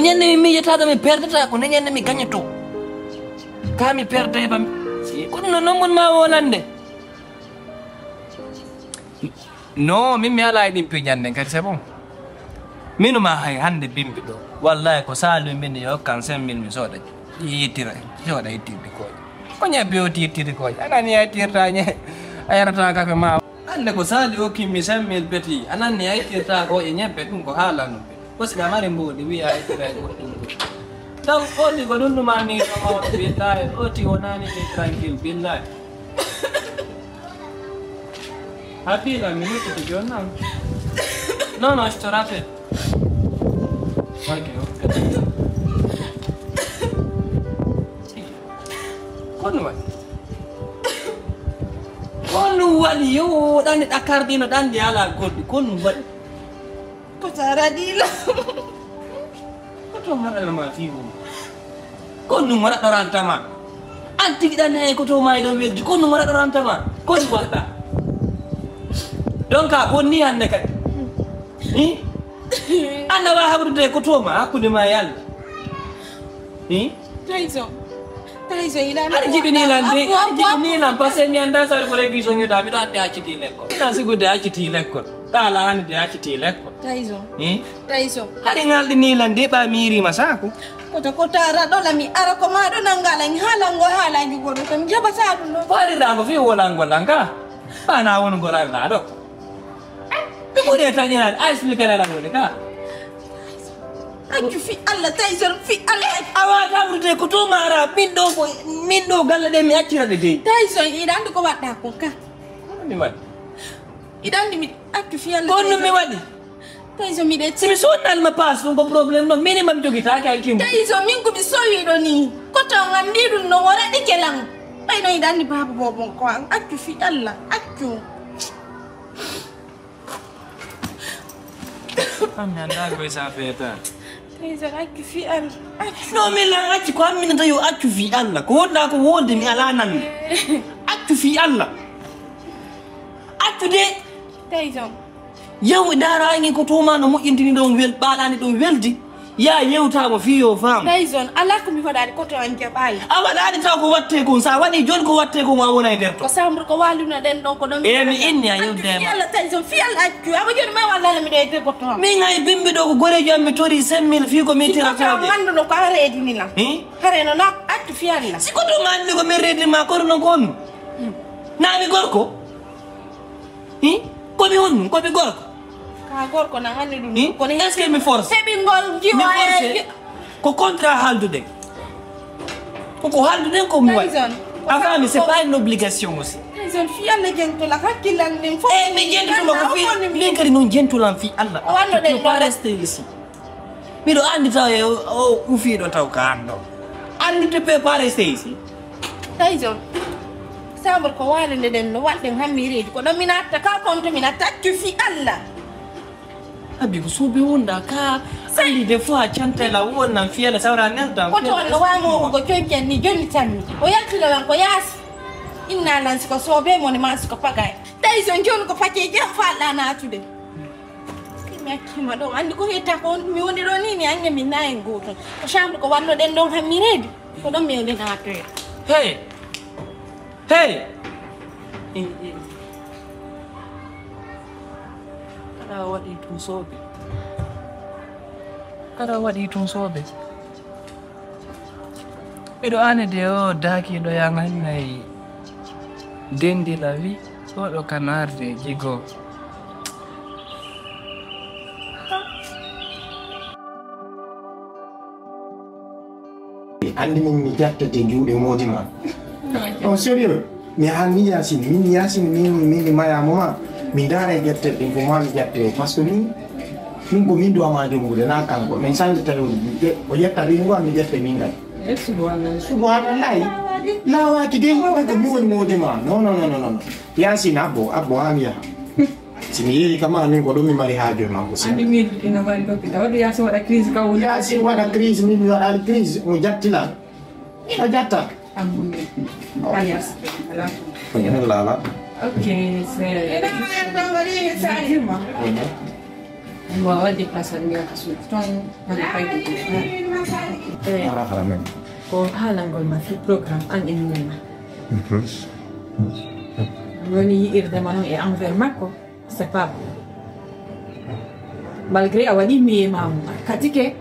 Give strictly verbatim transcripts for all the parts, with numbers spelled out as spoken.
Ñande mi miijata ɗo mi perdata ko nde ñande mi gañoto. Ka mi perde ba mi. Ko ɗum no non mon ma wolande. Non, min mi alaa e ɗin piiñande kadi, c'est bon. Minu ma hay hannde bimbi ɗo. Wallahi ko Saliou min yo hokkan cinq mille mi sooda yittira, sooda yittirde kooƴe. Ko ñebbe o yittirde kooƴe. Anani a yittirta ñe. A yarata kafe ma. Hannde ko Saliou hokkimmi cinq mille beti. Anani a yittirta kooƴe ñebbe ɗum ko haalanum. Parce que a mari mboɗi wiya a yittiray goɗɗum. Donc, oti ko ɗum ɗuma ni ɗo billahi. Oti wonani ni tranquille billahi. Happy la minute de John. Non, non, je te rappelle. Ok, ok. Kono waɗi. Kono waɗi yo ɗande ɗakkardino ɗande ala goɗɗi kono waɗi. Ko tara dila. Ko to maɗa ma fi woni. Ko ɗum waɗa ɗorantama. An tigi ɗan ne ko to ma e ɗon weldi ko ɗum waɗa ɗorantama. Ko ɗum waɗa. Donc a bonni hannde kadi. Hi? An na wa habrude ko to ma hakkunde ma e Allah. Hi? Tayso. Tayso ila. Aɗa jiɓini lan de. Aɗa jiɓini lan parce que mi annda sare ko regi so ñuda mi ɗo ande acciti lekkol. Ina sigude acciti lekkol. Ɗa ala ani de acciti lekkol. Tayso. Hi? Tayso. Hari ngalɗini lan de ɓa miirima sako. Koto ko tara ɗo lami ara ko ma ɗo nangala mi haalango haalaji goɗo kam jaɓata ɗum ɗo. Ko haɗirɗa ko fi wolango lan ka. Ɓana wonugol arlaɗo. Mi ɓuri e tañinade a expliqué la lan woni ka. Accu fi Allah Tayson fi Allah. Awa kamrude ko to mara min ɗo ko min ɗo galle ɗe mi accirade de. Tayson iɗa andi ko waɗɗa ko ka. Mi waɗi. Iɗa andi mi accu fi Allah. Ko ɗum mi waɗi. Tayso miɗe simi sonnal ma paas ɗum ko problème ɗo mini mam jogitaki ay kimbo. Tayso min ko mi sowiɗo ni. Koto ngam ndi ɗum no wora ɗike lan. Ɓay no iɗa andi baba bobon ko an accu fi Allah accu. An mi anda koye sa feeta. Tayso accu fi Allah. Accu. No min lan accu ko an minata yo accu fi Allah ko wonda ko wonde mi ala nan. Accu fi Allah. Accu de. Tayso. Yew ndaaraange ko tuma no moƴƴintini ɗon wel ɓaalaani ɗon weldi ya yewtaama fii yo faam. Tayson alaa ko mi waɗaani koto an jaɓaali. A waɗaani taw ko watte kon so a waɗi jooni ko watte kon a wona e nder to. Ko sambur ko waluno ɗen ɗon ko ɗon. E mi inni a yewde ma. Yalla Tayson fii Allah accu ama jooni ma wallana miɗo e debbo to am. Min hay bimbi ɗo ko goreejo am mi tori cinq mille fii ko mi tirata de. Annduno ko a reedini lan. Hare no na accu fii Allah. Si ko to ma anndi ko min reedini ma kono non ko on. Naa mi gorko. Hi? Ko mi honɗum? Ko mi gorko? Ka gorko na anndi ɗum. Hi? Kono est-ce que mi force? Heɓingol jiwa e ko contrat haalduɗen. Koko haalduɗen ko mi waɗi. Avant mi c'est pas une obligation aussi. Tayson fi Allah jentola hakkillan min fof. E mi jentotuma ko fi min kadi noon jentolan fi Allah. Wanno ɗen pas rester ici. Miɗo anndi taw e o ufiiɗo taw ka an ɗo. Anndi te pe pare seysi. Tayson. Sambor ko waalande ɗen no waɗɗen hammi reedi ko ɗon mi natta ka konto mi natta accu fi Allah. Abi ko suubi wonda ka sali de fois cantela wonnan fiyala sawra neldan. Ko to no wamo ko coñcan ni jonni tanmi o yaltino lan ko yaasi. Inna lan siko soobe mo ne ma siko pagay. Tayson joni ko pacce jam faɗɗa natude. Mi accima ɗon anndi ko hetta ko mi woni ɗo ni mi annge min na en gootum ko chambre ko wannoɗen ɗon hammireede ko ɗon mi eɗen artoya. Hey! Hey! Kada waɗi tun soobe. Kada waɗi tun soobe. Miɗo anndi o daakiiɗo yangannay dendi la wi oɗo kanarde jigo. Anndi min mi jattete juuɗe moodi ma. On sérieux? Mi haalni Yaasin, min Yaasin min min mayamo ma. Mi ndaara e ƴettel ɗin ko ma mi ƴette o parce que min min ko min duwama jonngude na kanko min sannde tawi o ƴetta ringo mi ƴette min kadi. Subhanallahi. Laawaaki de ko mi woni moodi ma. Non non non non. Yaasin abbo abbo ha mi yaha. Si mi yehi kama min ko ɗum mi mari haaju e makko si. Andi min ina mari ɗo piɗa waɗi Yaasin waɗa crise ka woni. Yaasin waɗa crise min mi waɗaali crise mo jatti lan. Ina jatta. Alias. Lala. Ok, c'est. Ina ɗo waɗi Salima. Mi waawaa déplacé mi yaha ka suudu ton, hannde fayde ko. Eh, Hara hara men. Ko haalangol ma fii programme an e Miina. Mhm. Mi woni yi'irde ma noon e envers makko, c'est pas bon. Malgré a waɗii mi e maamu, a katike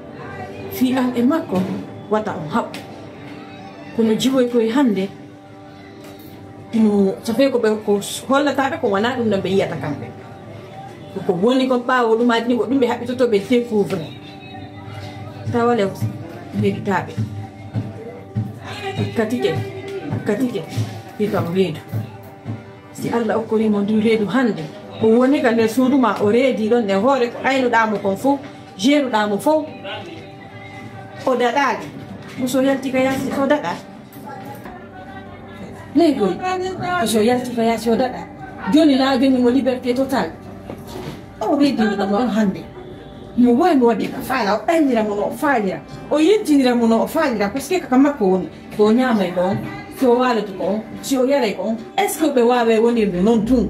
fii an e makko, wata on haɓɓu. Kono jiwoy koy hannde, no, ça fait ko ɓe ko hollataaɓe ko wonaa ɗum ɗon ɓe yiyata kamɓe. Ko ko woni kon ɓaawo ɗumaaji ɗi ko ɗum ɓe haɓɓitoto ɓe découvre. Tawa le méritaaɓe. Katike, katike, fii kam reedu. Si Allah okkorii mo ndu reedu hannde, o woni ka nder suudu ma, o reedii ɗon e hoore ko aynuɗaa mo kon fof, jeeruɗaa mo fof, o daɗaali. Ko so yalti ka yaasi, o daɗa. Leydi, ko so yalti ka yaasi, o daɗa. Jooni na jooni mo liberté total. O reedii ɗum on hannde. Mo waawno waɗde ka faala, o ɗannira mo no o faalira. O yettinira mo no o faalira, parce que ka makko woni. Ko o ñaamay ko on, si o waaloto ko on, si o yaray ko on, est-ce que ɓe waaway wonirde noon tun?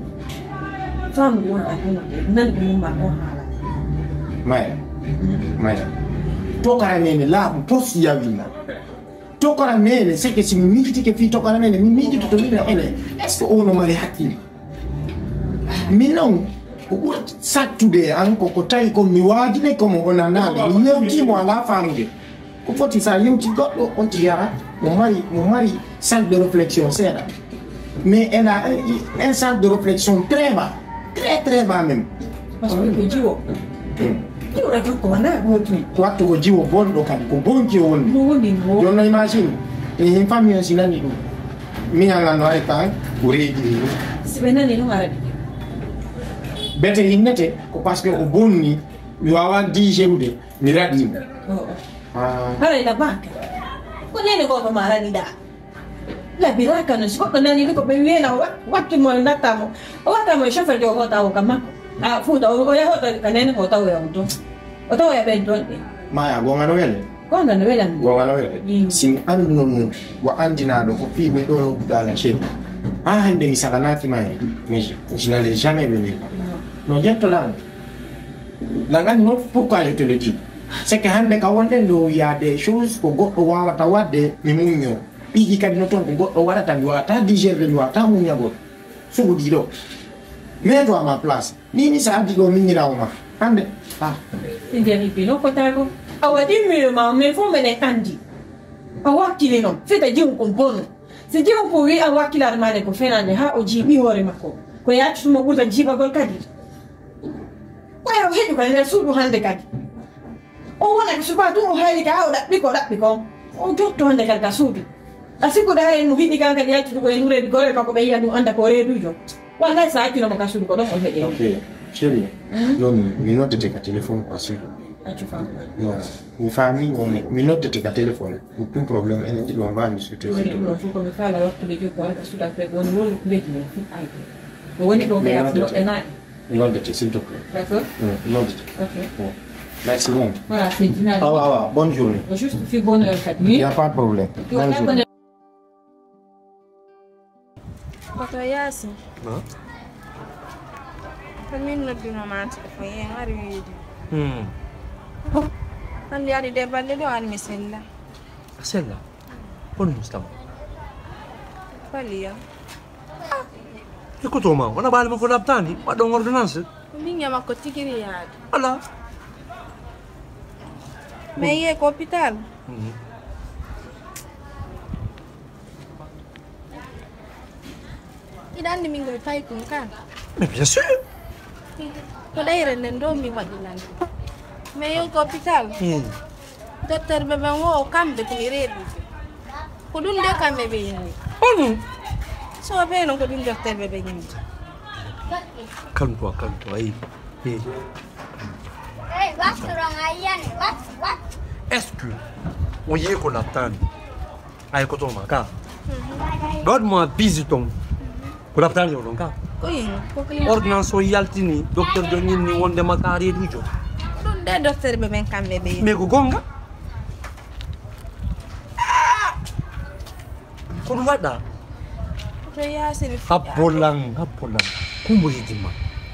Faamu won a hono ɓe, nan ɓe mum ma on haala. Maya, Maya. Tokara nene laamu tos yawina. Tokara nene, c'est que si mi miijitike fii tokara nene, mi miijitoto mi ene. Est-ce que ono mari hakkille? Min noon, ko ɓuri sattude e an ko, ko tawi ko mi waajine ko mo o nanaade. Mi yewtii mo alaa faamude. Ko foti so a yewti goɗɗo, on tigi ara, mo mari, mo mari salle de réflexion seeɗa. Mais elle a un, un salle de réflexion très bas, très, très bas même. Parce que ko jiwo. Hmm. Jiwo ɗo ko wona gotum. Ko wattu ko jiwo bonɗo kadi, ko bonki o woni. No woni mo. Jooni no imagine, e hen famille o si nani ɗum. Miñal ngal no ari kan, ko reedi ni. Si ɓe nani ɗum ara ɗum. Bete innete, ko parce que o bonni, mi wawa digérude, mi raɗimo. Oh, oh. Ah. Haray na baka. Ko nene ko ko marani da. La biraka no, si goɗɗo nani ko ɓe wiyana wa-, wattu mo natta mo. O watta mo e chauffeur jo hota o ka makko. A fuuta o, o yahota ka nene ko tawoya on ton. O tawoya ɓen ton ɗe. Maya, gonga no wele? Gonga no wele. Gonga no wele. Mm. Si mi anduno mo, wa andinaɗo ko fi mi ɗo no dala chéri. Ha hande mi salanaki ma, mais je, je n'allais jamais venir. Non. No jetto lan. Lan andi non pourquoi je te le dis. C'est que hande ka wonde no wiya des choses ko goɗɗo wawata wadde mi muñño. Piiji kadi no ton ko goɗɗo waɗata, mi wawata digerde, mi wawata muññagol. Suguɗi ɗo. Mets-toi à ma place. Ni, ni sa addi ɗo miññirawo ma. Hande. Ah. Ɓe njari ɓe nokkotaako. A waɗi miyo ma, mais fof menen anndi. A wakkili noon. Fita jiwu kon bonu. Si jiwu kon wi a wakkilaade maade ko fenaande, haa o jiiɓi hoore makko. Ko yaaccude mo ɓurta jiiɓagol kadi. Ɓay o heƴu ka nder suudu hannde kadi. O wona ko subaa tun o hayri ka o ɗaɓɓi ko ɗaɓɓi kon. O jotto hannde kadi ka suudu. A sikkuɗaa en no hiɗi kan kadi yaltude ko e nureede gorel makko ɓe yiya ɗum annda ko reedujo. Wallahi sa accino mo ka suudu ko ɗon o heƴe. Ok, chéri. Hmm? Jooni mi noddete ka téléphone quoi, c'est tout. Accu fam. Non, mi faami, mi, mi noddete ka téléphone. Aucun problème, ene ɗiɗo mbaami surtout. Woni ɗum ɗo fof ko mi faala waktude jokko walla suudu affaire woni woni ko mbeti men fof ayde. Ko woni ɗo ko yaafuno e naɗi. Noddete, s'il te plaît. D'accord. Mm, noddete. Ok. Mm. Merci, non. Voilà, c'est dîner. Ah, ouais, ouais, bonne journée. Juste, c'est bonne heure, quatre minutes. Il n'y a pas de problème. Bonne journée. Koto Yaasin. Ko min nodduno ma téléphone, yen wari wiide. Hmm. Hannde ari de balɗe ɗo an mi sella. A sella? Hol Mustapha? Faliya. Ekkoto ma, wona baali makko labtaani, waɗɗo on ordonnance? Ko ɓiŋŋe makko tigiri yaade. Ala. Mais yee ko hôpital. Mhm. Iɗa anndi min ngoy paykun kan? Mais bien sûr. Ko ɗayre nden ɗo mi waɗi lan. Mais yee ko hôpital. Hmm. Docteur ɓe ɓen wo o kamɓe ko mi reeduɓe. Ko ɗum de kamɓe ɓe yini. Onon? So ɓe non ko ɗum docteur ɓe ɓe yini. Calme-toi, calme-toi, ayi. Ayi. Est-ce que on y est qu'on attend? Ay ko toon ma ka. Ɗoon mo a bisi toon. Ko labtaani o ɗon ka. Ko yini, ko ko yini. Ordonnance o yaltini, docteur jo ñinni wonde ma ka reedujo. Ɗum de docteur ɓe ɓen kamɓe ɓe. Mais ko gonga. Ko ɗum waɗɗa. To Yaasin. Habbo lan, habbo lan. Kumbo yidima.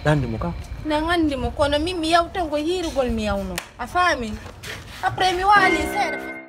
Aɗa anndi mo ka? Nan anndi mo, kono min mi yawtan ko hiirugol mi yawno. A faami? Après mi waali seeɗa.